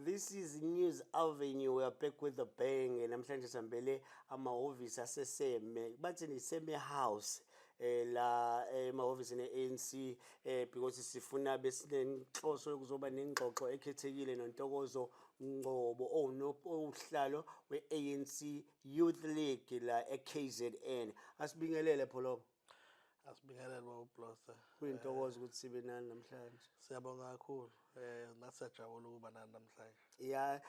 This is News Avenue. We are back with a bang. Namhlanje sihambele amahhovisi aseSeme. Bathi ni Seme House. La emahhovisi ne-ANC because sifuna besinenhloso yokuzoba nengxoxo ekhethekile noNtokozo Ngcobo owusihlalo we-ANC Youth League la e-KZN. Asibingelele, Pholoba. Asibingelele, baba Blose. Kuyintokozo ukuthi sibe nani namhlanje. Siyabonga kakhulu. Nathi siyajabula ukuba nani namhlanje. Ya,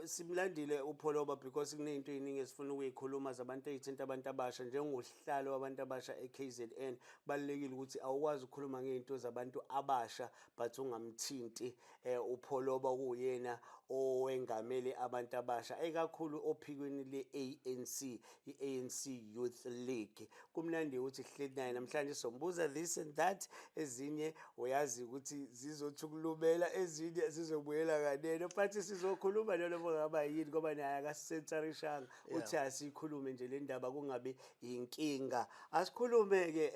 simlandile uPholoba because kunezinto eziningi esifuna ukuyikhuluma zabantu ezithinta abantu abasha. Njengosihlalo wabantu abasha eKZN, balekile ukuthi awukwazi ukukhuluma ngezinto zabantu abasha but ungamthinti uPholoba, kuyena owengamele abantu abasha ekakhulu ophikweni le-ANC, i-ANC Youth League. Kumnandi ukuthi sihleli naye namhlanje, sombuza this and that. Ezinye uyazi ukuthi zizothukulumela, ezinye zizobuyela kaneno, but sizokhuluma noma ngaba yini ngoba naye akasisensarishanga, uthi asikhulume nje le ndaba kungabi inkinga. Asikhulume ke,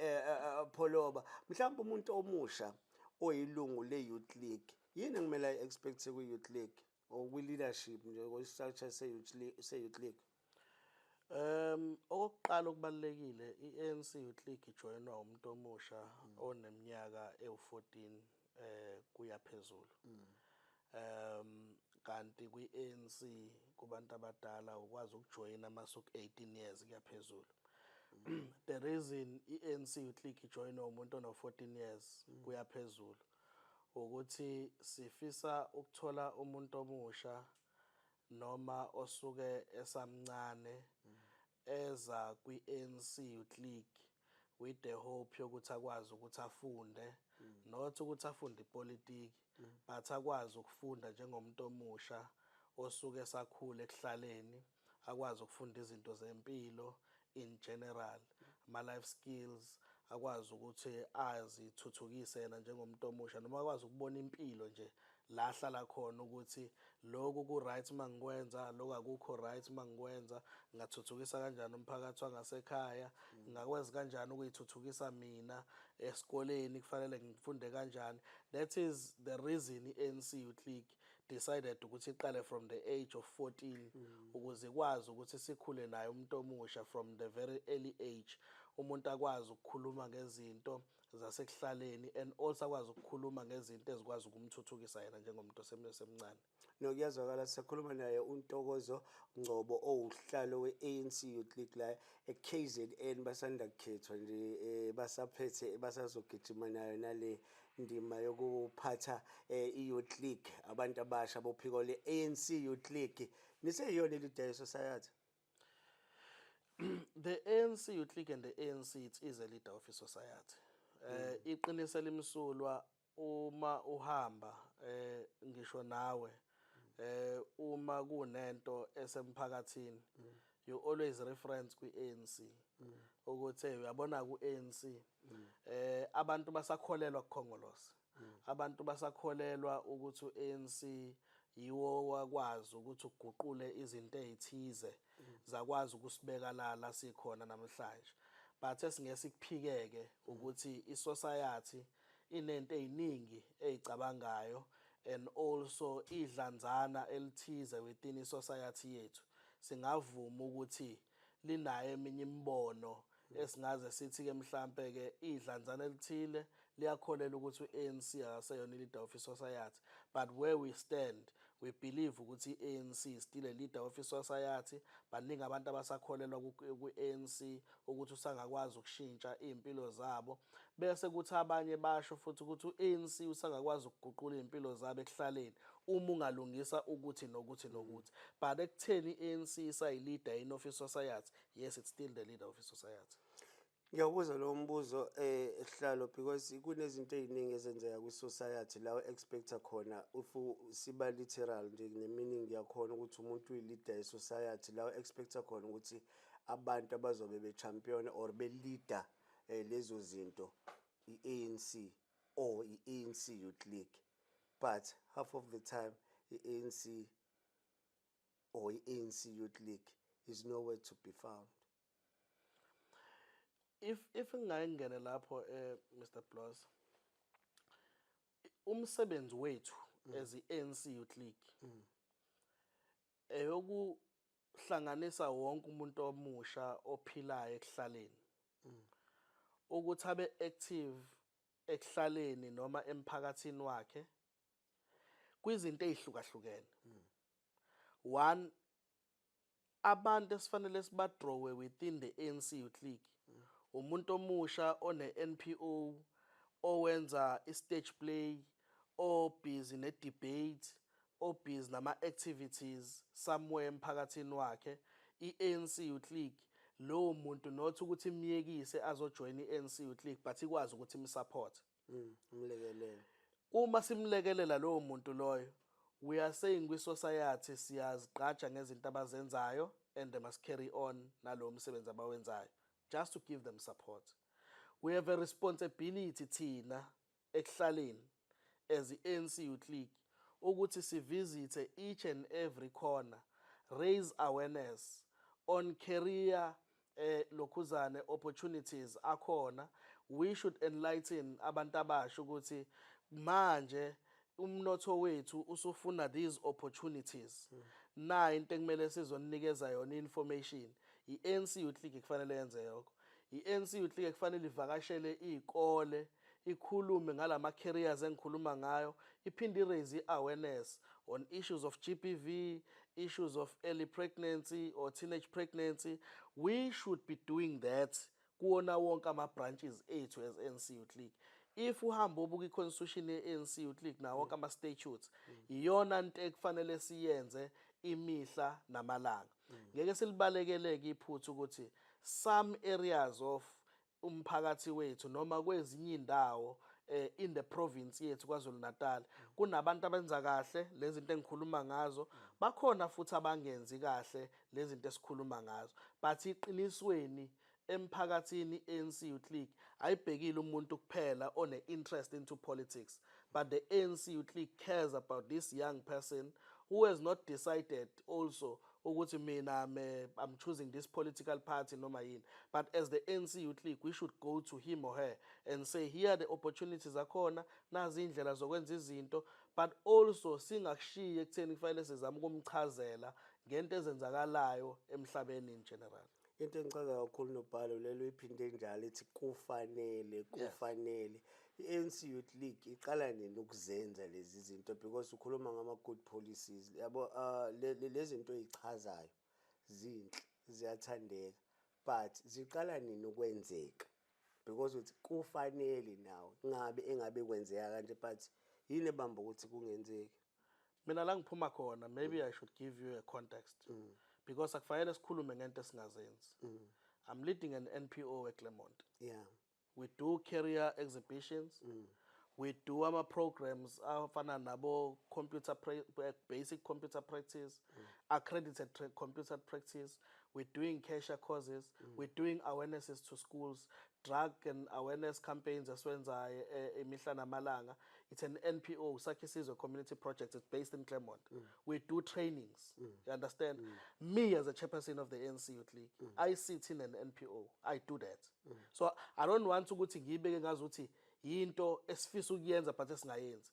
Pholoba. Mhlawumbe umuntu omusha oyilungu le-Youth League, yini engimele ayi-expect kwi-Youth League or kwi-leadership nje, kwi-structure se-Youth League? Okokuqala okubalekile, i-ANC Youth League ijoyinwa umuntu omusha oneminyaka ewu14 kuya phezulu. Kanti kwi-ANC kubantu abadala ukwazi ukujoyina masuku 18 years kuya phezulu. The reason i-ANC Youth League ijoyinwa umuntu ono 14 years kuya phezulu ukuthi sifisa ukuthola umuntu omusha noma osuke esamncane eza kwi-ANC Youth League with the hope yokuthi akwazi ukuthi afunde, not ukuthi afunde ipolitiki, but akwazi ukufunda njengomuntu omusha osuke esakhula ekuhlaleni, akwazi ukufunda izinto zempilo in general, ama-life skills, akwazi ukuthi azithuthukise yena njengomuntu omusha noma akwazi ukubona impilo nje la ahlala khona ukuthi lokhu ku-right uma ngikwenza, lokhu akukho right uma ngikwenza, ngingathuthukisa kanjani umphakathi wangasekhaya, ngingakwazi kanjani ukuyithuthukisa mina, esikoleni kufanele ngifunde kanjani. That is the reason i-ANC Youth League decided ukuthi iqale from the age of 14, ukuze ikwazi ukuthi sikhule naye umuntu omusha from the very early age, umuntu akwazi ukukhuluma ngezinto zasekuhlaleni and also akwazi ukukhuluma ngezinto ezikwazi ukumthuthukisa yena njengomuntu osemncane. Nokuyazwakala. Sisakhuluma naye uNtokozo Ngcobo, owusihlalo we-ANC Youth League la e-KZN. Basanda kukhethwa nje, basaphethe, basazogijima nayo nale ndima yokuphatha i-Youth League, abantu abasha bophiko le-ANC Youth League. Niseyiyona i-leader ye-society? The ANC Youth League and the ANC, it is a leader of a society. Iqiniso elimsulwa, uma uhamba ngisho nawe uma kunento esemphakathini, you always reference kwi-ANC ukuthi, hey, uyabona ku-ANC abantu basakholelwa kuKhongolose, abantu basakholelwa ukuthi u-ANC yiwo wakwazi ukuthi uguqule izinto ezithize zakwazi ukusibeka la sikhona namhlanje. But esingeke sikuphikeke ukuthi i-society inento eziningi ezicabangayo and also idlanzana elithize within i-society yethu singavuma ukuthi linayo eminye imibono esingaze sithi ke mhlambe ke idlanzana elithile liyakholelwa ukuthi u-ANC akaseyona i-leader of i-society. But where we stand, we believe ukuthi i-ANC is still a leader of i-society. Baningi abantu abasakholelwa ku-ANC ukuthi usangakwazi ukushintsha iy'mpilo zabo, bese kuthi abanye basho futhi ukuthi u-ANC usangakwazi ukuguqula iy'mpilo zabo ekuhlaleni uma ungalungisa ukuthi nokuthi nokuthi. But ekutheni i-ANC isayi-leader in of i-society, yes, it's still the leader of i-society. Ngiyakubuza lo mbuzo, sihlalo, because kunezinto ey'ningi ezenzeka kwi-society la u-expecta khona, if siba literal nje ne-meaning yakhona, ukuthi umuntu uyi-leader ye-society, la u-expecta khona ukuthi abantu abazobe be-champion or be-leader lezo zinto i-ANC or i-ANC Youth League, but half of the time i-ANC or i-ANC Youth League is nowhere to be found. If ngingake ngingene lapho, Mr Bloss, umsebenzi wethu as i-ANC Youth League Eyokuhlanganisa wonke umuntu omusha ophilayo ekuhlaleni ukuthi abe active ekuhlaleni noma emphakathini wakhe kwizinto ezihlukahlukene. One, abantu esifanele sibadrawe within the ANC Youth League, umuntu omusha one NPO, owenza i-stage play, obusy ne-debate, obusy nama-activities somewhere emphakathini wakhe. I-ANC Youth League, lowo muntu, not ukuthi imyekise azojoin i-ANC Youth League, but ikwazi ukuthi imsupport. Umlekelele. Uma simlekelela lowo muntu loyo, we are saying kwi-society siyazigqaja ngezinto abazenzayo and they must carry on nalowo msebenzi abawenzayo, just to give them support. We have a responsibility thina ekuhlaleni as i-ANC Youth League ukuthi sivisite each and every corner, raise awareness on career lokhuzane opportunities akhona. We should enlighten abantu abasha ukuthi manje umnotho wethu usufuna these opportunities. Na into ekumele sizonikeza yona information, i-ANC Youth League kufanele yenze lokho. I-ANC Youth League kufanele ivakashele izikole, ikhulume ngalama careers engikhuluma ngayo, iphinde iraise i-awareness on issues of GBV, issues of early pregnancy or teenage pregnancy. We should be doing that kuwona wonke ama branches ethu as ANC Youth League. If uhamba ubuka i-constitution ye-ANC Youth League nawo wonke ama-statutes, iyona nto ekufanele siyenze imihla namalanga. Ngeke silibalekeleke iphutha ukuthi some areas of umphakathi wethu noma kwezinye indawo in the province yethu KwaZulu Natal kunabantu abenza kahle lezi zinto engikhuluma ngazo, bakhona futhi abangenzi kahle lezi zinto esikhuluma ngazo, but iqinisweni emphakathini ANC Youth League ayibhekile umuntu kuphela one interest into politics, but the ANC Youth League cares about this young person who has not decided also ukuthi mina I'm choosing this political party noma yini. But as the ANC Youth League, we should go to him or her and say, here are the opportunities akhona, nazi indlela zokwenza izinto, but also singakushiyi ekutheni kufanele sizame ukumchazela ngento ezenzakalayo emhlabeni in general. Into engichaza kakhulu nobhalo lelo iphinde njalo ithi kufanele, kufanele. I-ANC Youth League iqala nini ukuzenza lezi zinto? Because ukhuluma ngama-good policies, yabo, lezi zinto ey'chazayo zinhle, ziyathandeka, but ziqala nini ukwenzeka? Because uthi kufanele nawe ngabe engabe kwenzeka kanje, but yini ebamba ukuthi kungenzeki? Mina la ngiphuma khona, maybe I should give you a context because akufanele sikhulume ngento esingazenzi. I'm leading an NPO eClermont. We do career exhibitions, we do ama programs afana nabo computer basic computer practice, accredited computer practice. We're doing cashier courses, we're doing awarenesses to schools, drug and awareness campaigns esiwenzayo imihla namalanga. It's an NPO, Sakhisizwe Community Project. It's based in Claremont. We do trainings, you understand? Me as a chairperson of the ANC Youth League, I sit in an NPO. I do that. So I don't want ukuthi ngiyibeke ngazuthi yinto esifisa ukuyenza but esingayenzi.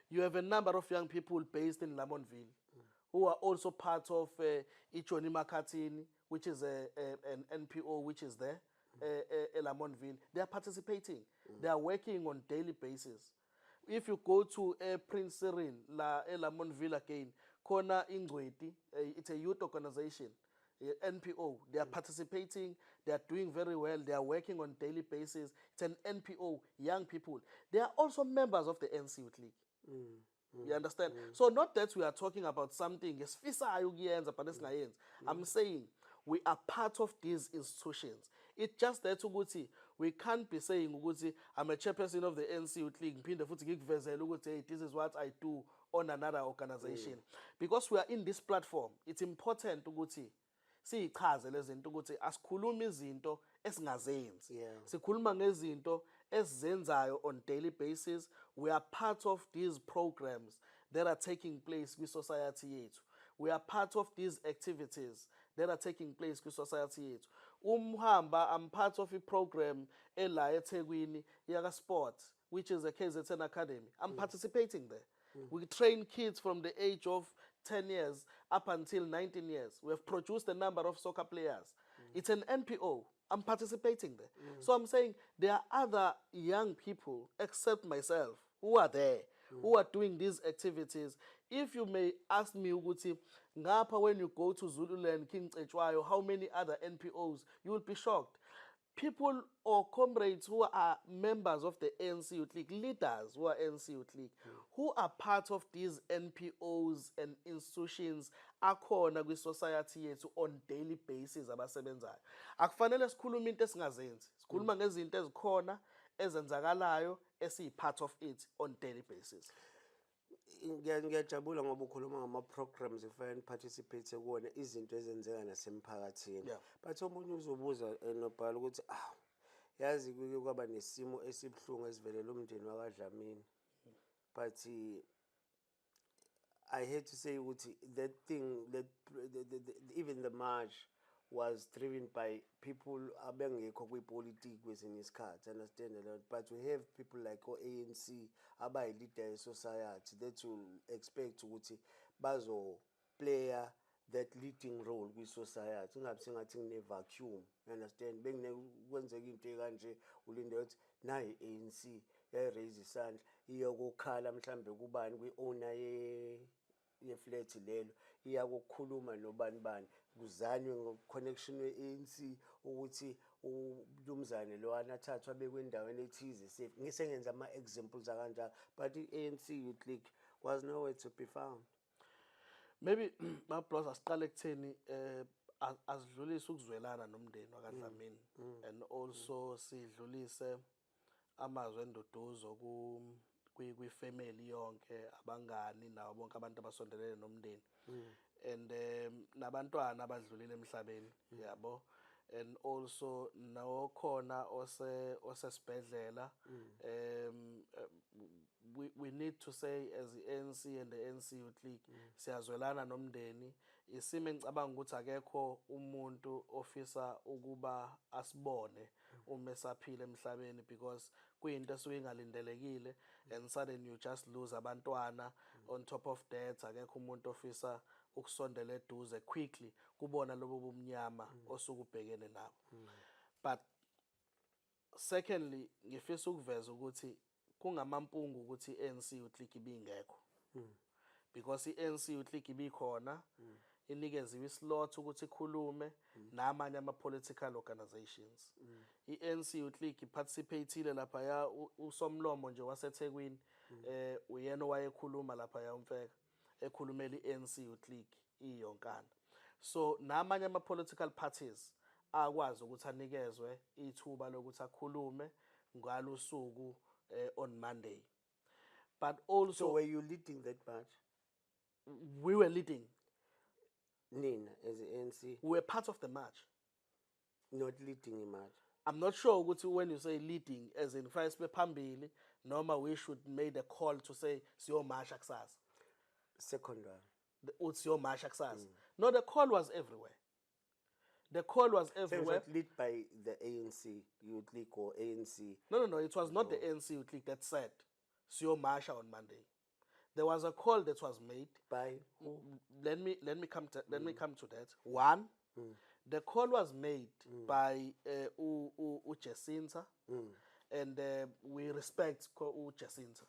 You have a number of young people based in Lamontville who are also part of iJohnny Makhathini, which is an NPO which is there, Lamontville. They are participating. They are working on daily basis. If you go to Prince Cyril, la Lamontville again, khona Ingcweti, it's a youth organization, NPO. They are participating. They are doing very well. They are working on daily basis. It's an NPO, young people. They are also members of the ANC Youth League. You understand? So not that we are talking about something esifisayo ukuyenza but esingayenzi. I'm saying we are part of these institutions. It's just that ukuthi we can't be saying ukuthi I'm a chairperson of the ANC Youth League ngiphinde futhi ngikuvezele ukuthi, hey, this is what I do on another organization. Because we are in this platform, it's important ukuthi siyichaze lezi zinto ukuthi asikhulumi izinto esingazenzi. Sikhuluma ngezinto esizenzayo on daily basis. We are part of these programs that are taking place kwi-society yethu. We are part of these activities that are taking place kwi-society yethu. Umhamba, I'm part of a program ela eThekwini yaka sport, which is a KZN Academy. I'm participating there. We train kids from the age of 10 years up until 19 years. We have produced a number of soccer players. It's an NPO. I'm participating there. So I'm saying there are other young people except myself who are there, who are doing these activities. If you may ask me ukuthi ngapha, when you go to Zululand, King Cetshwayo, how many other NPOs, you will be shocked. People or comrades who are members of the ANC Youth League, leaders who are ANC Youth League, who are part of these NPOs and institutions akhona kwi-society yethu on daily basis abasebenzayo. Akufanele sikhulume into esingazenzi. Sikhuluma ngezinto ezikhona, ezenzakalayo, esiyi-part of it on daily basis. Ngiyajabula ngoba ukhuluma ngama-programs efanele ni-participate kuwona, izinto ezenzeka nasemphakathini. But omunye uzobuza, nobhala ukuthi ah, yazi kuke kwaba nesimo esibuhlungu esivelela umndeni wakaDlamini, but I hate to say ukuthi that thing that even the march was driven by people abengekho kwipolitiki kwesinye isikhathi, understand a lot, but we have people like o-ANC abayi-leader ye-society that will expect ukuthi bazo-playa that leading role kwi-society, kungabi sengathi kune-vacuum, you understand? Bengine kwenzeka into ekanje, ulinde ukuthi nayi i-ANC yayi-raise isandla, iyokukhala mhlambe kubani, kwi-owner ye-flat lelo, iyakukhuluma nobani bani, kuzanywe ngo-connection we-ANC ukuthi umnumzane lo anathathwa abekwe endaweni ethize safe. Ngisengenza ama-examples akanjalo, but i-ANC Youth League was nowhere to be found. Maybe mabros, asiqale ekutheni asidlulise ukuzwelana nomndeni wakaDlamini and also sidlulise amazwi enduduzo ku kwi-family yonke, abangani nabo bonke abantu abasondelene nomndeni and nabantwana abadlulile emhlabeni, yabo, and also nokhona osesibhedlela. We need to say as the ANC and the ANC Youth League, siyazwelana nomndeni. Isimo engicabanga ukuthi akekho umuntu ofisa ukuba asibone uma esaphila emhlabeni, because kuyinto esuke ingalindelekile and sudden you just lose abantwana. On top of that, akekho umuntu ofisa ukusondela eduze quickly kubona lobo bumnyama osuke ubhekene nabo. But secondly, ngifisa ukuveza ukuthi kungamampungu ukuthi i-ANC Youth League ibingekho, because i-ANC Youth League ibikhona, inikeziwe i-slot ukuthi ikhulume namanye ama-political organizations. I-ANC Youth League i-participate-ile laphaya. Usomlomo nje waseThekwini, uyena owayekhuluma laphaya, umfeka ekhulumela i-ANC Youth League iyonkana. So namanye ama-political parties akwazi ukuthi anikezwe ithuba lokuthi akhulume ngalusuku, on Monday. But also So were you leading that march? We were leading. Nina as the ANC? We were part of the march. Not leading i-march? I'm not sure ukuthi when you say leading, as in kufanele sibe phambili noma we should made a call to say siyomasha kusasa. Second one. Uthi siyomasha kusasa. No, the call was everywhere. The call was Same everywhere. lead by the ANC Youth League or ANC? No, it was not the ANC Youth League that said siyomasha on Monday. There was a call that was made. By who? Let me come to that. One, the call was made by uJacinta, and we respect uJacinta.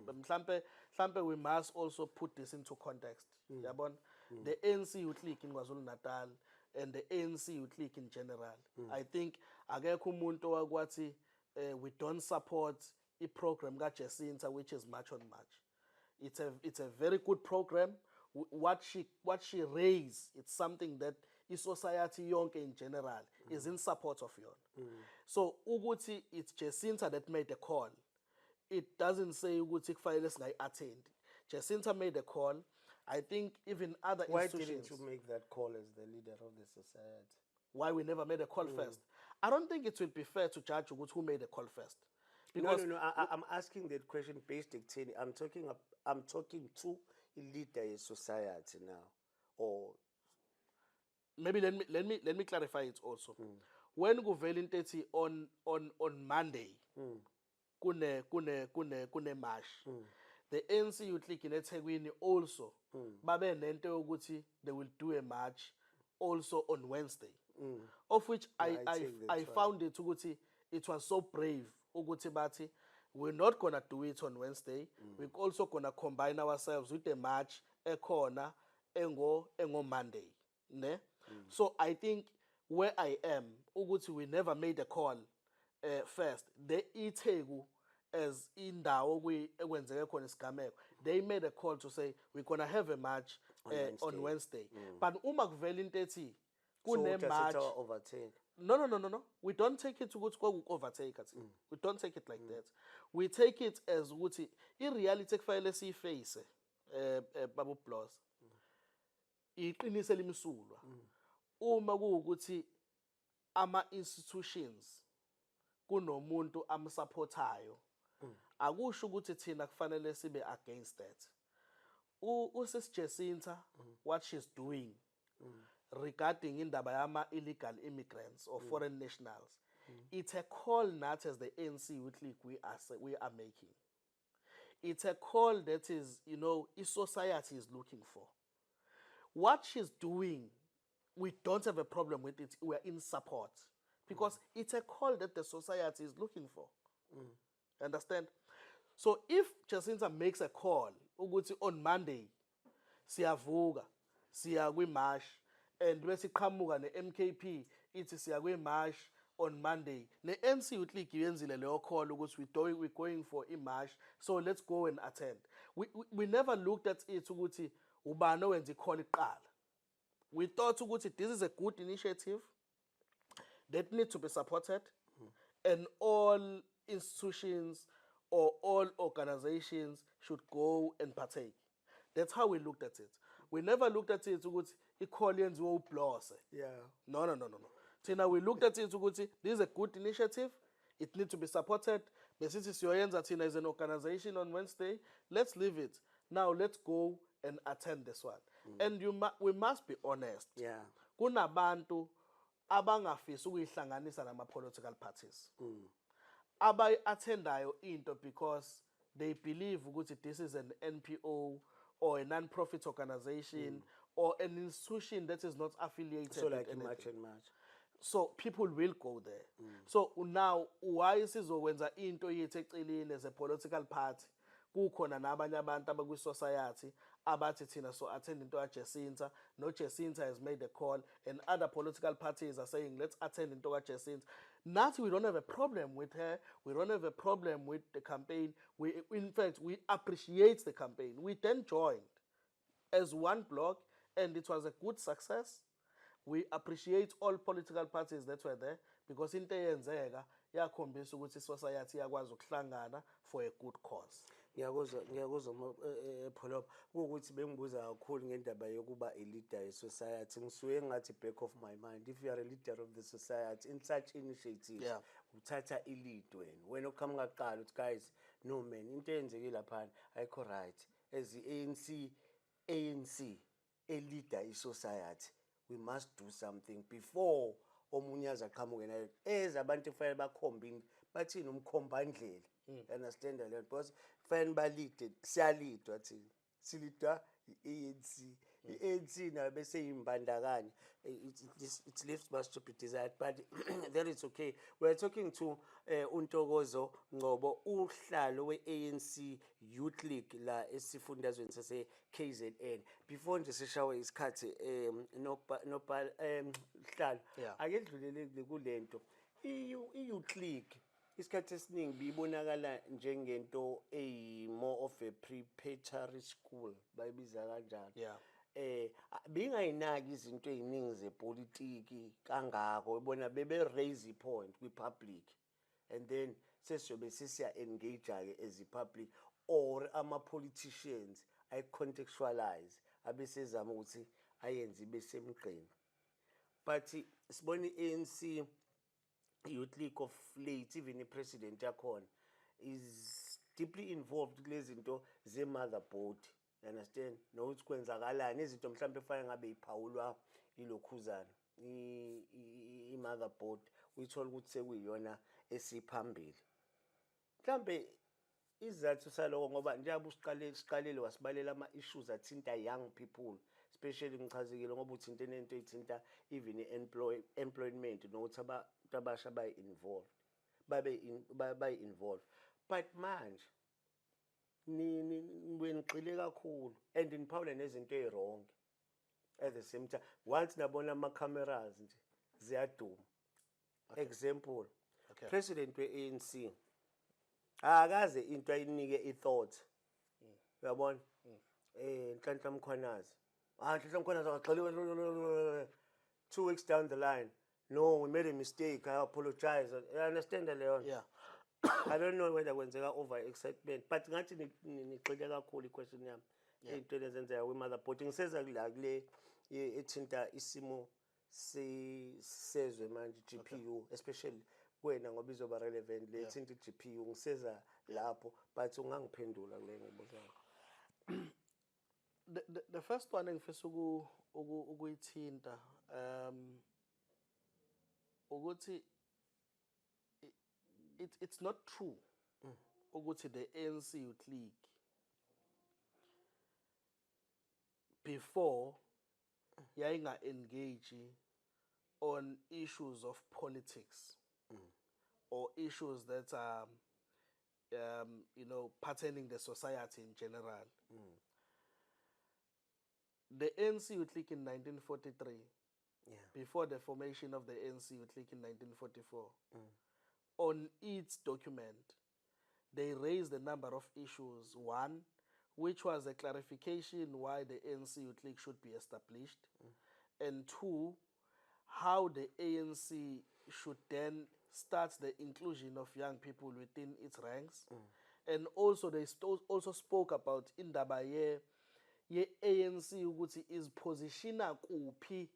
Mhlampe we must also put this into context. Yabona, the ANC Youth League in KwaZulu Natal and the ANC Youth League in general, I think akekho umuntu owakwathi we don't support i-program kaJacinta, which is March on March. It's a very good program. What she raised, it's something that i-society yonke in general is in support of yona. So ukuthi it's Jacinta that made the call, it doesn't say ukuthi kufanele singayi-attend. Jacinta made the call. I think even other Why institutions. Didn't you make that call as the leader of the society? Why we never made a call first? I don't think it will be fair to judge ukuthi who made the call first. No, Because no. I'm asking that question based ekutheni I'm talking to a leader in society now, or Maybe let me clarify it also. When kuvela into ethi on Monday kune march, The ANC Youth League in eThekwini also babe nento yokuthi they will do a march also on Wednesday, of which I I I take that I one. Found it ukuthi it was so brave ukuthi bathi we're not gonna do it on Wednesday, we're also gonna combine ourselves with the march ekhona engo Monday, ne? So I think where I am ukuthi we never made a call first. The iTheku as indawo ekwenzeke khona isigameko, they made a call to say we're gonna have a march on Wednesday. Wednesday. But uma kuvela into ethi So kune march, overtake. No. We don't take it ukuthi kwaku-overtake thina. We don't take it like that. We take it as ukuthi i-reality ekufanele siyiface, baba Blos, iqiniso elimsulwa. Uma kuwukuthi ama-institutions kunomuntu amsupportayo, akusho ukuthi thina kufanele sibe against that. Usis Jacinta, what she's doing regarding indaba yama illegal immigrants or foreign nationals, it's a call not as the ANC Youth League we are making. It's a call that is a society is looking for. What she's doing, we don't have a problem with it. We are in support because it's a call that the society is looking for. Understand? So if Jacinta makes a call ukuthi on Monday siyavuka siya kwi-march and bese iqhamuka ne-MKP ithi siya kwi-march on Monday, ne-ANC Youth League yenzile leyo call ukuthi we're going for i-march, so let's go and attend. We never looked at it ukuthi ubani owenza i-call iqala. We thought ukuthi this is a good initiative that need to be supported and all institutions or all organizations should go and partake. That's how we looked at it. We never looked at it ukuthi i-call yenziwe uBlose. No. Thina we looked at it ukuthi this is a good initiative, it needs to be supported. Besithi siyoyenza thina as an organization on Wednesday, let's leave it. Now let's go and attend this one. And we must be honest. Kunabantu abangafisi ukuyihlanganisa nama political parties. Abayi-attendayo into because they believe ukuthi this is an NPO or a non-profit organization or an institution that is not affiliated So with like anything. March and March. So people will go there. So now why sizokwenza into yethu eceleni as a political party, kukhona nabanye abantu abakwi-society abathi thina so attend into kaJacinta? No, Jacinta has made a call and other political parties are saying let's attend into kaJacinta. Nathi we don't have a problem with her, we don't have a problem with the campaign. We in fact, we appreciate the campaign. We then joined as one block and it was a good success. We appreciate all political parties that were there because into eyenzeka yakhombisa ukuthi isociety iyakwazi ukuhlangana for a good cause. Ngiyakuzwa, Pholoba. Kuwukuthi bengibuza kakhulu ngendaba yokuba a leader ye-society. Ngisuke ngathi back of my mind, if you are a leader of the society in such initiatives, uthatha i-lead wena oqhamuka kuqala uthi, "Guys, no man, into eyenzekile laphana ayikho right. As i-ANC, ANC e-leader i-society, we must do something," before omunye aze aqhamuke nayo. Eze abantu kufanele bakhombe bathini, umkhombandlela. Understand leyo? Because kufanele balide, siyalidwa thina, silidwa i-ANC. I-ANC nayo bese yimbandakanya. It leaves much to be desired, but that is okay. We are talking to uNtokozo Ngcobo, usihlalo we-ANC Youth League la esifundazweni sase-KZN. Before nje sishawe isikhathi, noba sihlalo, ake dlulele kulento i-Youth League. Isikhathi esiningi biyibonakala njengento eyi more of a preparatory school, bayibiza kanjalo. Bingayinaki izinto eziningi zepolitiki kangako. Bona bebe raise i-point kwi-public and then sesiyobe sesiya engage ke as i-public or ama politicians ayi-contextualize, abesezama ukuthi ayenze ibe semgqeni. But sibona i-ANC Youth League of late, even i-president yakhona is deeply involved kulezi zinto ze-motherboard, you understand, nokuthi kwenzakalani, izinto mhlawumbe efanele ngabe iphawulwa ilokhuzana i-motherboard, uyithola ukuthi sekuyiyona esiphambili. Mhlambe Isizathu saloko, ngoba njengoba usiqalile, siqalile wasibalela ama-issues athinta young people especially, ngichazekile ngoba uthinte nento ey'thinta even i-employment nokuthi abantu abasha bayi-involved, bayi-involved, but manje nigxile kakhulu and niphawule nezinto ey'wrong at the same time. Once nabona ama-cameras nje ziyaduma. Example, president we-ANC akaze into ayinike i-thought, uyabona, Nhlanhla Mkhwanazi, ah, Nhlanhla Mkhwanazi akagxiliwe. 2 weeks down the line, "No, we made a mistake, I apologize." You understand leyo? Yeah. I don't know whether kwenzeka over excitement, but ngathi nigxile kakhulu. I-question yami, ey'ntweni ezenzeka kwi-motherboard, ngiseza kula kule ethinta isimo sezwe manje, GPU especially, kuwena ngoba izoba relevant le ethinta i-GPU. Ngiseza lapho, but ungangiphendula kule ngibuzayo. The first one engifisa ukuyithinta ukuthi it's not true ukuthi the ANC Youth League before yayinga engage on issues of politics or issues that are pertaining the society in general. The ANC Youth League in 1943, before the formation of the ANC Youth League in 1944, on its document, they raised a number of issues. One, which was a clarification why the ANC Youth League should be established, and two, how the ANC should then start the inclusion of young people within its ranks. And also they also spoke about indaba ye ANC ukuthi izipositiona kuphi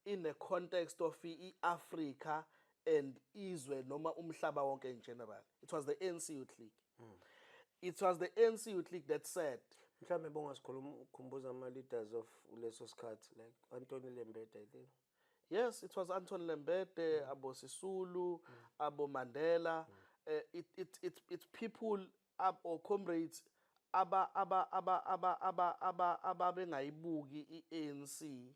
in the context of i-Africa and izwe noma umhlaba wonke in general. It was the ANC Youth League. It was the ANC Youth League that said Mhlawumbe bongasikhuluma ukhumbuza ama-leaders of leso sikhathi, like Anthony Lembede, I think. Yes, it was Anton Lembede, abo Sisulu, abo Mandela. It's people up or comrades aba aba aba aba aba aba ababengayibuki i-ANC,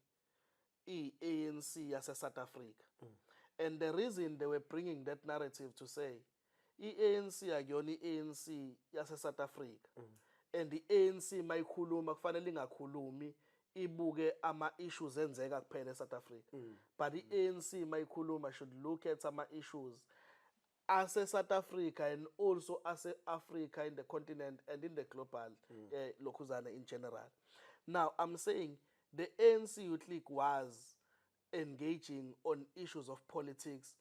i-ANC yase South Africa. And the reason they were bringing that narrative to say i-ANC akuyona i-ANC yase South Africa. And i-ANC mayikhuluma kufanele ingakhulumi ibuke ama issues enzeka kuphela eSouth Africa. But i-ANC mayikhuluma should look at ama issues ase South Africa and also ase Africa in the continent and in the global lokhuzana in general. Now I'm saying the ANC Youth League was engaging on issues of politics,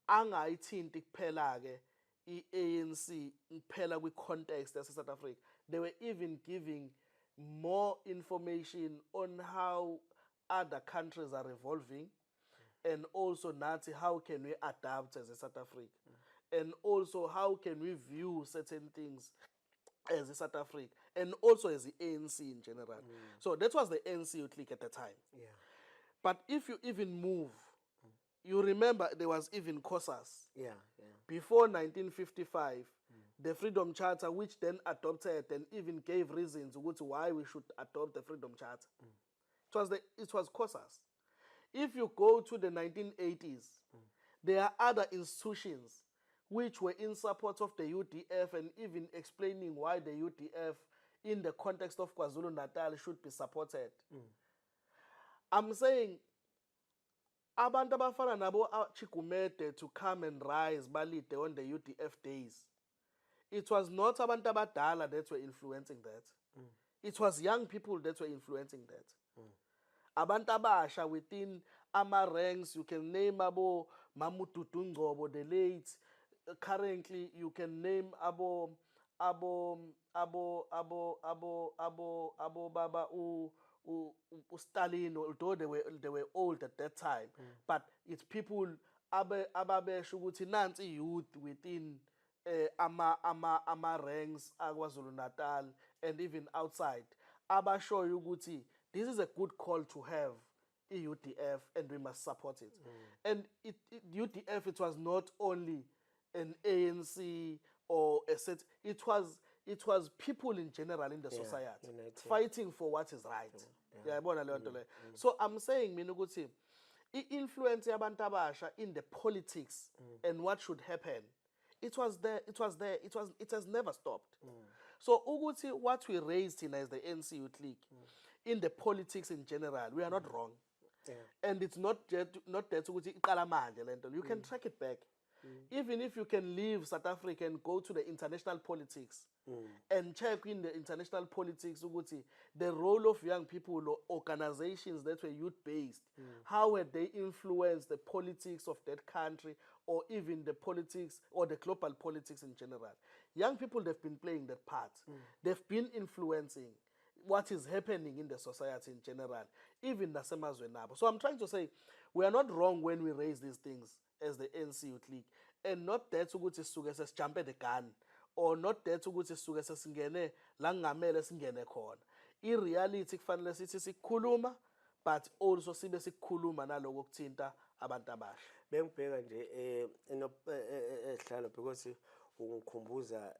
angayithinti kuphela ke i-ANC kuphela kwi-context yase South Africa. They were even giving more information on how other countries are evolving and also nathi how can we adapt as a South Africa and also how can we view certain things as a South Africa and also as the ANC in general. So that was the ANC Youth League at the time. But if you even move, you remember there was even COSAS before 1955, the Freedom Charter, which then adopted and even gave reasons ukuthi why we should adopt the Freedom Charter. It was COSAS. If you go to the 1980s, there are other institutions which were in support of the UDF and even explaining why the UDF in the context of KwaZulu Natal should be supported. I'm saying abantu abafana nabo Chigumede to come and rise balide on the UDF days. It was not abantu abadala that were influencing that. It was young people that were influencing that. Abantu abasha within ama ranks, you can name abo Mamududu Ngcobo, the late. Currently you can name abo abo abo abo abo abo abo baba u Stalin, although they were old at that time, but it's people abe ababesho ukuthi nansi youth within ama ranks akwaZulu Natal and even outside abashoyo ukuthi this is a good call to have i-UDF and we must support it. And it UDF, it was not only an ANC or a set, it was It was people in general in the society united. Fighting for what is right. Uyayibona leyo nto leyo? So I'm saying mina ukuthi i-influence yabantu abasha in the politics and what should happen, it was there, it was there, it has never stopped. So ukuthi what we raised in as the ANC Youth League in the politics in general, we are not wrong. And it's not that ukuthi iqala manje lento. You can track it back. Even if you can leave South Africa and go to the international politics and check in the international politics ukuthi the role of young people or organizations that were youth based, how had they influenced the politics of that country or even the politics or the global politics in general, young people, they've been playing that part. They've been influencing what is happening in the society in general, even nasemazweni abo. So I'm trying to say we are not wrong when we raise these things as the ANC Youth League, and not that ukuthi sisuke sesijumpe the gun or not that ukuthi sisuke sesingene la kungamele singene khona. I-reality kufanele sithi sikhuluma, but also sibe sikukhuluma naloko kuthinta abantu abasha. Bengibheka nje ehlalo because ungikhumbuza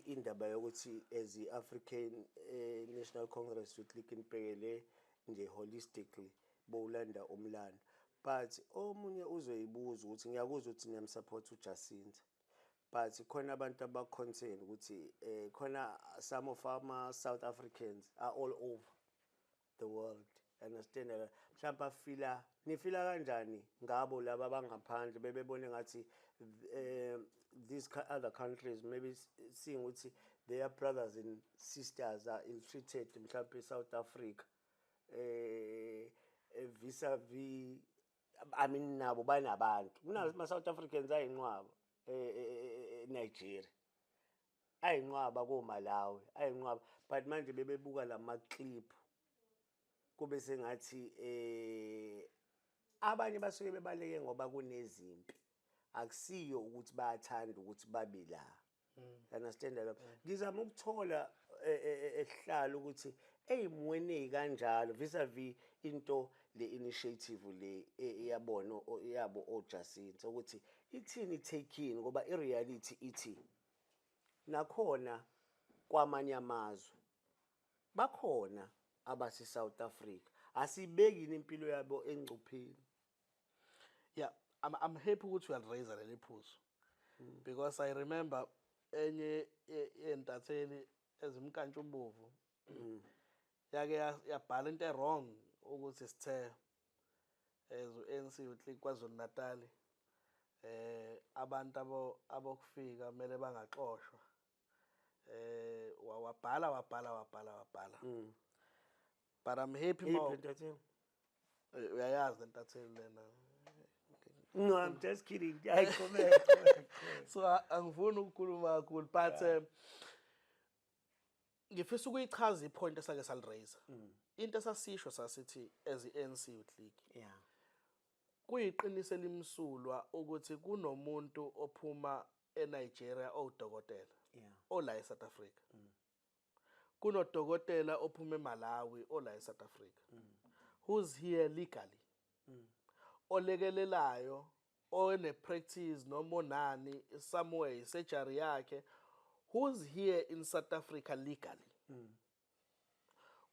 indaba yokuthi as i-African National Congress Youth League nibhekele nje holistically, bowulanda umlando, but omunye uzoyibuza ukuthi ngiyakuzwa ukuthi niyamsupport uJacinta, but khona abantu aba-concern ukuthi khona some of ama South Africans are all over the world, understand? Mhlawumbe afila nifila kanjani ngabo laba abangaphandle bebebone ngathi these other countries maybe seeing ukuthi their brothers and sisters are ill-treated mhlawumbe South Africa vis-a-vis, I mean, nabo banabantu, kunama South Africans ayinqwaba eNigeria, ayinqwaba koMalawi, ayinqwaba, but manje bebebuka lama clip kube sengathi abanye basuke bebaleke ngoba kunezimpi, akusiyo ukuthi bayathanda ukuthi babe la, understand? Lapho ngizama ukuthola ehlala ukuthi eyimweni ezikanjalo vis-a-vis into le initiative le eyabona yabo oJacinta ukuthi ithini, take in, ngoba i-reality ithi nakhona kwamanye amazwe bakhona abase South Africa, asibeki impilo yabo engcupheni? Yeah, I'm happy ukuthi uyaliraise leli phuzu because I remember enye yentatheli ezimkantshubovu yake yabhala into wrong ukuthi sithe as u-ANC Youth League KwaZulu Natal abantu abokufika kumele bangaxoshwa. Wabhala, wabhala, wabhala, wabhala, but I'm happy Iphi ma ntatheli? Uyayazi le ntatheli lena. No, I'm just kidding. Hayi, qhubeka, qhubeka. So angifuni ukukhuluma kakhulu, but ngifisa ukuyichaza ipoint esake saliraise. Into esasisho sasithi as i-ANC Youth League, kuyiqiniso elimsulwa ukuthi kunomuntu ophuma eNigeria owudokotela ola eSouth Africa, kunodokotela ophuma eMalawi ola eSouth Africa who's here legally, olekelelayo, one practice noma onani somewhere, surgery yakhe, who's here in South Africa legally,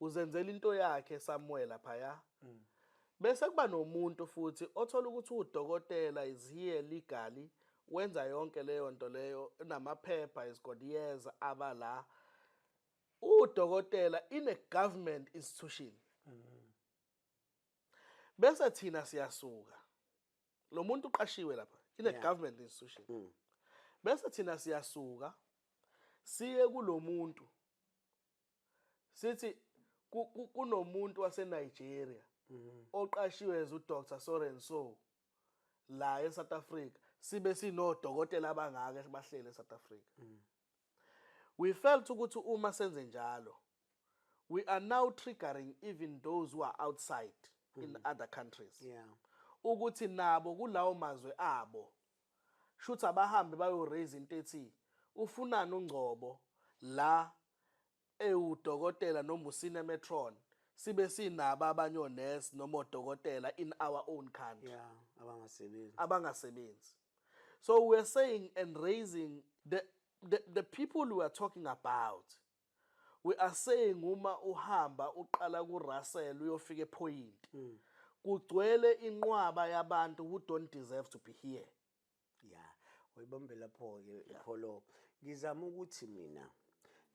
uzenzela into yakhe somewhere laphaya. Bese kuba nomuntu futhi othola ukuthi udokotela is here legally, wenza yonke leyo nto leyo, unamaphepha, is got years abala udokotela in a government institution. Bese thina siyasuka, lo muntu uqashiwe lapha in a government institution, bese thina siyasuka siye kulomuntu sithi kunomuntu waseNigeria oqashiwe as uDr so and so la eSouth Africa, sibe sinodokotela abangaka bahlele eSouth Africa. We felt ukuthi uma senze njalo, we are now triggering even those who are outside in other countries ukuthi nabo kulawo mazwe abo shuthi abahambe bayo raise into ethi ufunani uNgcobo la ewudokotela noma usenior matron, sibe sinabo abanye onesi noma odokotela in our own country Yeah, abangasebenzi. Abangasebenzi. So we're saying and raising the The people we are talking about, we are saying uma uhamba uqala ku-Russell uyofika ePoint, kugcwele inqwaba yabantu who don't deserve to be here. Ya, uyibambe lapho-ke, Pholo. Ngizama ukuthi mina,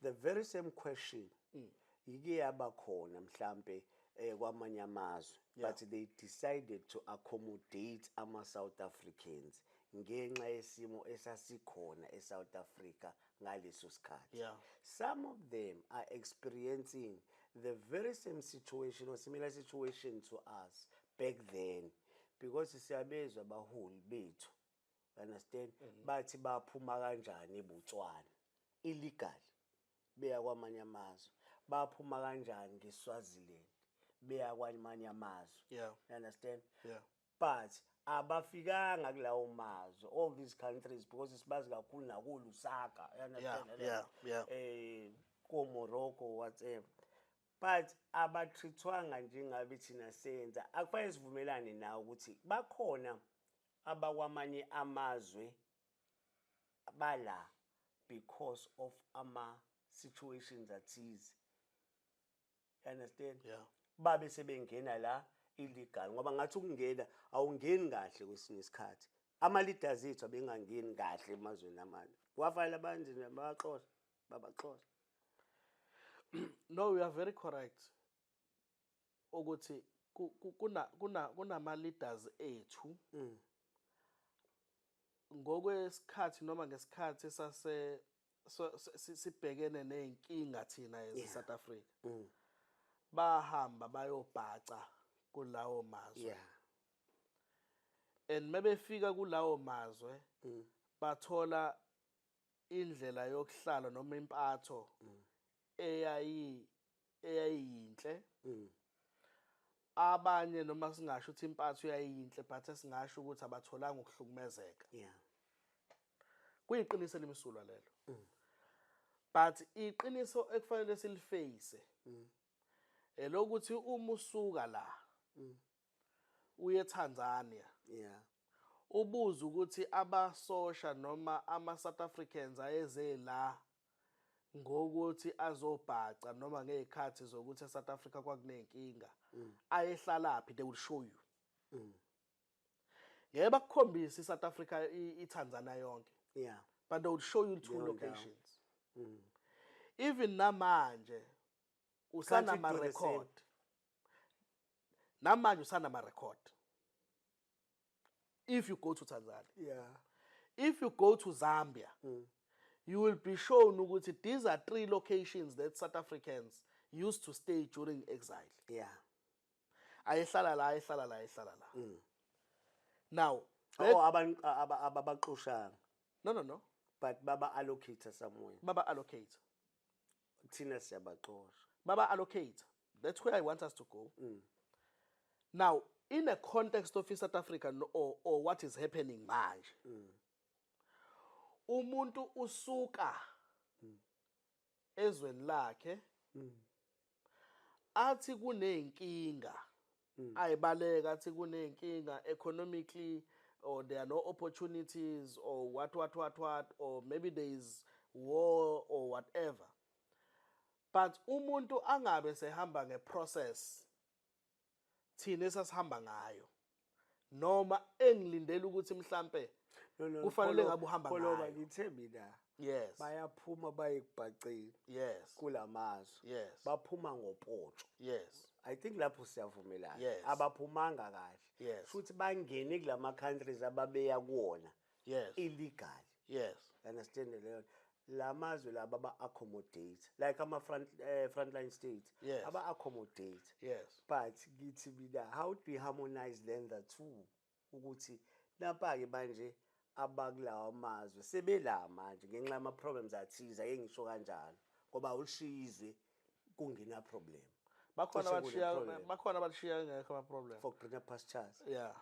the very same question ike yaba khona mhlampe kwamanye amazwe, but they decided to accommodate ama-South Africans ngenxa yesimo esasikhona e-South Africa ngaleso sikhathi. Some of them are experiencing the very same situation or similar situation to us back then, because siyabezwa abaholi bethu, understand, bathi baphuma kanjani eBotswana illegal beya kwamanye amazwe, baphuma kanjani ngeSwaziland beya kwamanye amazwe. You understand? Yeah. But abafikanga kulawo mazwe, all these countries, because sibazi kakhulu nakuLusaka, you understand? Yeah. Ko Morocco, whatever, but abatreatwanga njengabe thina senza. Akufanele sivumelane nawe ukuthi bakhona abakwamanye amazwe bala because of ama situations athize, you understand? Yeah. Babe sebengena la illegal, ngoba ngathi ukungena awungeni kahle kwesinye isikhathi. Ama-leaders ethu abengangeni kahle emazweni amanye, kwafanele abantu nje babaxosha, babaxosha. No, you are very correct ukuthi kunama leaders ethu ngokwesikhathi noma ngesikhathi sase sibhekene nezinkinga thina as South Africa, bahamba bayobhaca kulawo mazwe and mebefika kulawo mazwe bathola indlela yokuhlala noma impatho eyayiyinhle. Abanye, noma singasho ukuthi impatho yayiyinhle, but esingasho ukuthi abatholanga ukuhlukumezeka. Kuyiqiniso elimsulwa lelo, but iqiniso ekufanele siliface elokuthi uma usuka la uye eTanzania, ubuza ukuthi abasosha noma ama-South Africans ayeze la ngokuthi azobhaca noma ngey'khathi zokuthi e-South Africa kwakuney'nkinga ayehlalaphi, they will show you. Ngeke bakukhombise i-South Africa, i-Tanzania yonke, but they will show you two Leyo ndawo. locations. Even namanje usanama Can't it do the same? record, namanje usanama record if you go to Tanzania. If you go to Zambia, you will be shown ukuthi these are three locations that South Africans used to stay during exile. Ayehlala la, ayehlala la, ayehlala la. Now Oh, abantu ababaxoshanga? No. But baba allocate somewhere. Baba allocate. Thina siyabaxosha. Baba allocate. That's where I want us to go now, in the context of South Africa or what is happening manje. Umuntu usuka ezweni lakhe athi kuneyinkinga, ayibaleka, athi kuneyinkinga economically or there are no opportunities or what what what what, or maybe there is war or whatever, but umuntu angabe sehamba ngeprocess thina esasihamba ngayo noma engilindele ukuthi mhlambe No, kufanele Pholo- ngabe uhamba Pholo, ngayo. Ngithe mina bayaphuma baye kubhaceni kulamazwe. Baphuma ngopotsho. I think lapho siyavumelana. Abaphumanga kahle. Futhi bangene kulama countries ababeya kuwona illegal. Understand leyo? Lamazwe laba ba accommodate like ama frontline states. Aba accommodate. But ngithi mina, how do we harmonize then the two, ukuthi napha ke manje abakulawa amazwe sebela manje ngenxa yama problems athize, ake ngisho kanjalo, ngoba awushizwe kungena problem. Bakhona Cishe abashiya kune-problem. Bakhona abashiya ngekho ama problem. For greener pastures. No,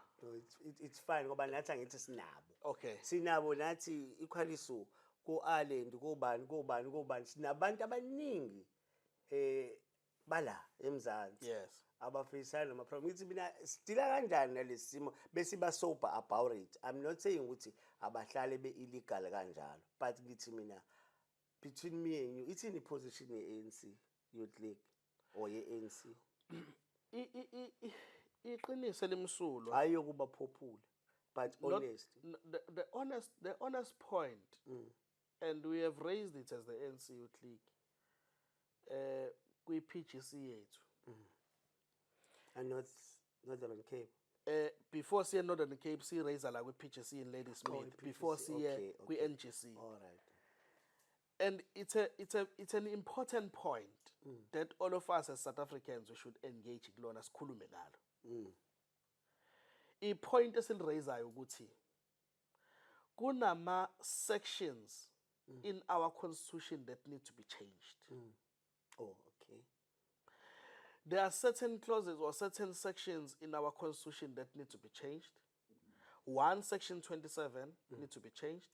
it's fine, ngoba nathi angithi sinabo. Sinabo nathi ikhwaliso ko-Ireland, kobani kobani kobani, sinabantu abaningi. Bala eMzansi abafisana nama problem. Ngithi mina, si-deal-a kanjani nalesi simo besiba sober about it? I'm not saying ukuthi abahlale be illegal kanjalo, but ngithi mina, between me and you, ithini position ye-ANC Youth League or ye-ANC? Iqiniso elimsulwa Hayi yokuba popular, but honest. The honest point, and we have raised it as the ANC Youth League kwi-PGC yethu And not Northern Cape. Before siye Northern Cape, si raise la kwi-PGC in Ladysmith. I-PGC, Before siye kwi-NGC. All right. And it's an important point that all of us as South Africans, we should engage kulona, sikhulume ngalo. I-point esili-raise-ayo ukuthi kunama sections in our constitution that need to be changed. Oh, okay. There are certain clauses or certain sections in our constitution that need to be changed. One, section 27 need to be changed.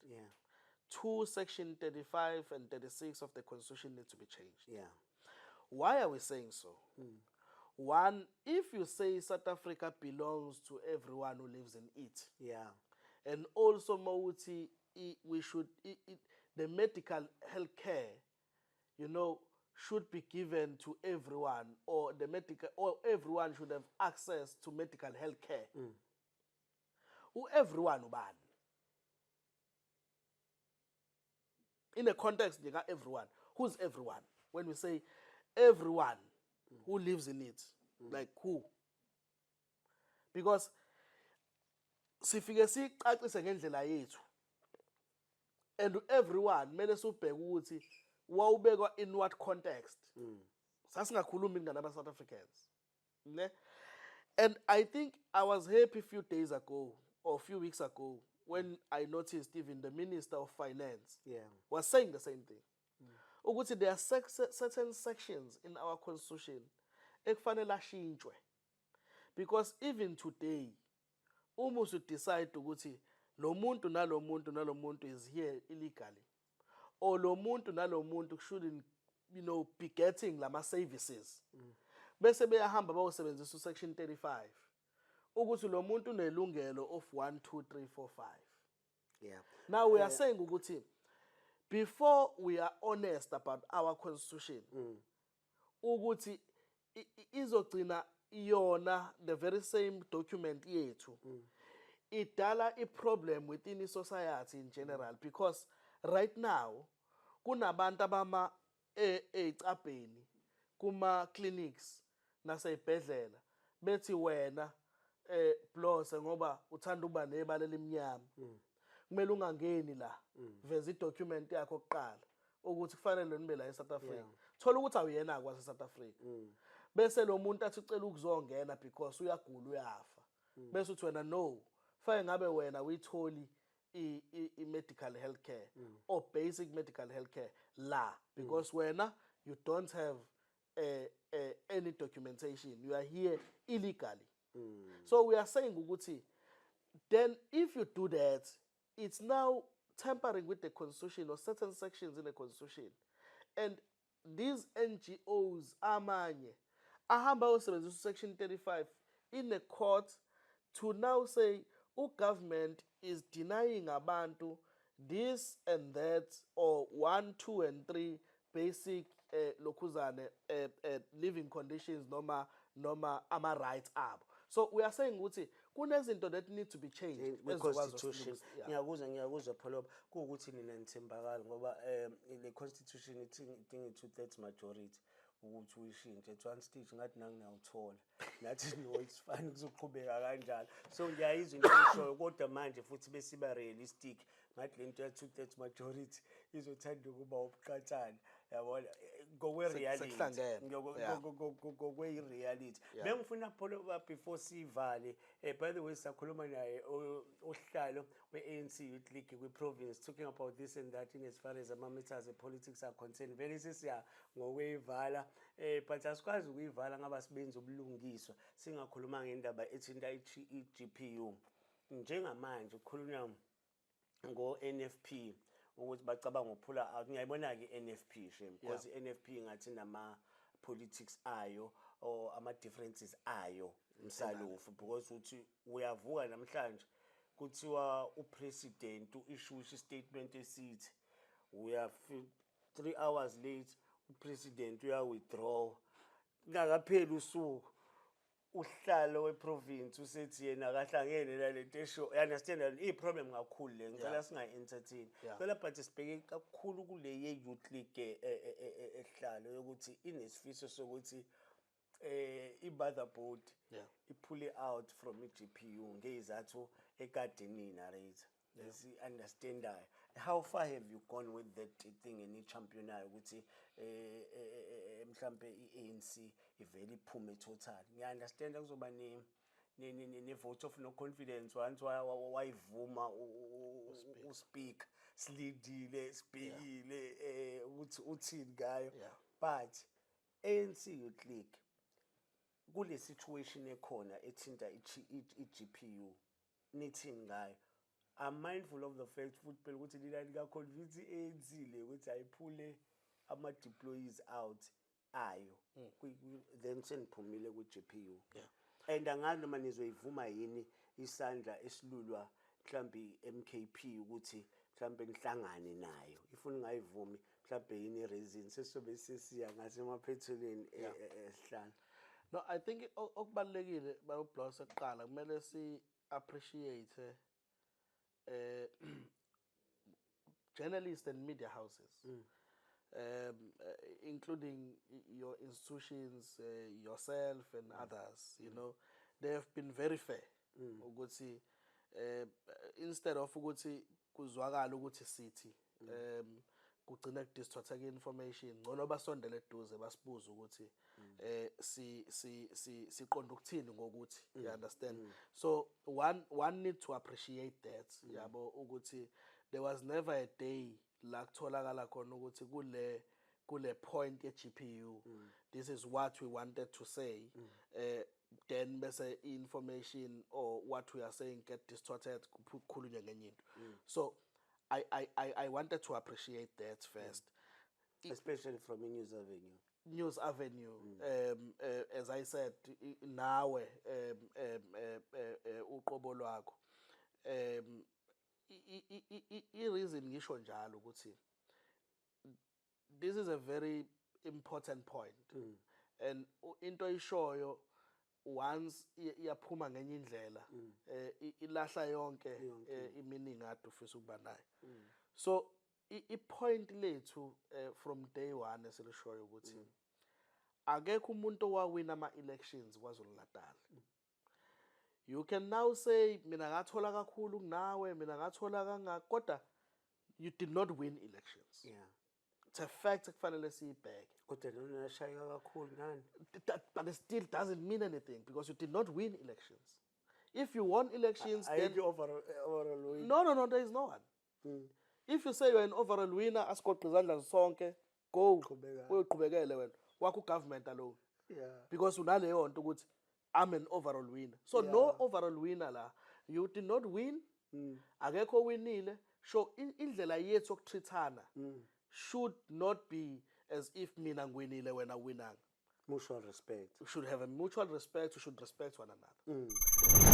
Two, section 35 and 36 of the constitution need to be changed. Why are we saying so? One, if you say South Africa belongs to everyone who lives in it, and also mawuthi we should the medical health care should be given to everyone, or the medical or everyone should have access to medical health care. Everyone ubani? In the context nje everyone, who's everyone? When we say everyone who lives in it, like who? Because sifike sicacise ngendlela yethu, and everyone kumele subheke ukuthi wawubekwa in what context. Sasingakhulumi ngalaba South Africans, ne? And I think I was happy a few days ago or a few weeks ago when I noticed even the Minister of Finance was saying the same thing, ukuthi there are certain sections in our constitution ekufanele ashintshwe, because even today uma usu-decide ukuthi lo muntu nalo muntu nalo muntu is here illegally, or lo muntu nalo muntu shouldn't be getting lama services, bese beyahamba bayosebenzisa usection 35 ukuthi lo muntu unelungelo of 1 2 3 4 5. Now we are saying ukuthi before we are honest about our constitution, ukuthi izogcina yona the very same document yethu idala i-problem within i-society in general, because right now kunabantu abama ey'cabheni kuma clinics nasey'bhedlela bethi wena blose ngoba uthanda ukuba nebala elimnyama, kumele ungangeni la, veza idocument yakho kuqala ukuthi kufanele nibe la eSouth Africa. Thola ukuthi awuyena kwase South Africa, bese lo muntu athi ucela ukuzongena because uyagula, uyafa, bese uthi wena no, fanele ngabe wena uyitholi i-medical health care or basic medical health care la, because wena you don't have any documentation, you are here illegally. So we are saying ukuthi then if you do that, it's now tampering with the constitution or certain sections in the constitution. And these NGOs amanye ahamba ayosebenzisa section 35 in the court to now say government is denying abantu this and that, or 1 2 and 3 basic lokhuzane living conditions noma ama rights abo. So we are saying ukuthi kunezinto that need to be changed ezizokwazi kwi-constitution. ukusilungisa. Yeah. Ngiyakuzwa, Pholoba. Kuwukuthi nina nithembakala ngoba le constitution ithi idinga i-2/3 majority ukuthi uyishintshe. At one stage ngathi nanginawuthola, nathi no, it's fine, kuzoqhubeka kanjalo. So ngiyayizwa into oyishoyo, kodwa manje futhi besiba realistic, ngathi le nto ya 2/3 majority izothanda ukuba ubuqathana, yabona, ngokwe-reality. Sekuhlangene. Ngokwe-reality. Bengifuna, Pholoba, before sivale, by the way, sakhuluma naye usihlalo we-ANC Youth League kwi-province, talking about this and that in as far as ama-matters politics are concerned. Vele sesiya ngokuyivala, but asikwazi ukuyivala ngaba sibenza ubulungiswa singakhuluma ngendaba ethinta i-GPU. Njengamanje kukhulunywa ngo-NFP ukuthi bacabanga ukuphula out. Ngiyayibona-ke i-NFP, shame, because i-NFP ngathi nama political ama-politics ayo or ama-differences ayo msalofu, because uthi uyavuka namhlanje kuthiwa upresident u-issue statement esithi uya 3 hours late, upresident uya-withdraw, kungakapheli usuku uhlalo weprovince usethi yena akahlangene nalento esho. You understand? I-problem kakhulu le, ngicela singayi-entertain. Cela, but sibheke kakhulu kule ye-youth league ehlalo yokuthi inesifiso sokuthi i-motherboard ipull out from i-GPU ngezathu ekade ni-narrate esi-understandayo. How far have you gone with that thing eni-championayo ukuthi mhlambe i-ANC ivele iphume total? Ngiya-understanda kuzoba ne-vote of no confidence once wayivuma uspeaker, silindile, sibhekile ukuthi uthini ngayo. But ANC Youth League, kule situation ekhona ethinta i-GPU, nithini ngayo? I'm mindful of the fact futhi phela ukuthi nina nika-convince i-ANC le ukuthi ayiphule ama-deployees out ayo. Then seniphumile kwi-GPU. And angazi noma nizoyivuma yini isandla esilulwa mhlambe i-MKP ukuthi mhlambe nihlangane nayo. If ningayivumi, mhlambe yini i-reason? Sesizobe sesiya ngasemaphethelweni esihlanu. No, I think okubalulekile bayoblosa kuqala, kumele si appreciate journalists and media houses, including your institutions, yourself and others, they have been very fair ukuthi instead of ukuthi kuzwakala ukuthi sithi kugcina kudistorteka information, ngcono basondele eduze basibuze ukuthi si si si siqonda ukuthini ngokuthi, you understand? So one need to appreciate that, yabo, ukuthi there was never a day la kutholakala khona ukuthi kule point ye GPU, this is what we wanted to say, then bese information or what we are saying get distorted, kukhulunywe ngenye into. So I wanted to appreciate that first. Especially from i-News Avenue. News Avenue, as I said, nawe uqobo lwakho, i reason ngisho njalo ukuthi this is a very important point and into oyishoyo once iyaphuma ngenye indlela, ilahla yonke i-meaning ade ufisa ukuba nayo. So i-point lethu from day one esilishoyo ukuthi akekho umuntu owawina ama-elections KwaZulu Natal. You can now say mina ngathola kakhulu kunawe, mina ngathola kangaka, kodwa you did not win elections. It's a fact ekufanele siyibheke. Kodwa nona nashayeka kakhulu nani. But it still doesn't mean anything because you did not win elections. If you won elections, then Ayikho overall win. No, there is no one. If you say you're an overall winner, asigoqe izandla sonke, go. Qhubeka. Uyoqhubekele wena wakho government alone because unaleyo nto ukuthi I'm an overall winner. So no overall winner la. You did not win. Akekho owinile. So indlela yethu yokutreatana should not be as if mina ngiwinile, wena winanga. Mutual respect. We should have a mutual respect. We should respect one another.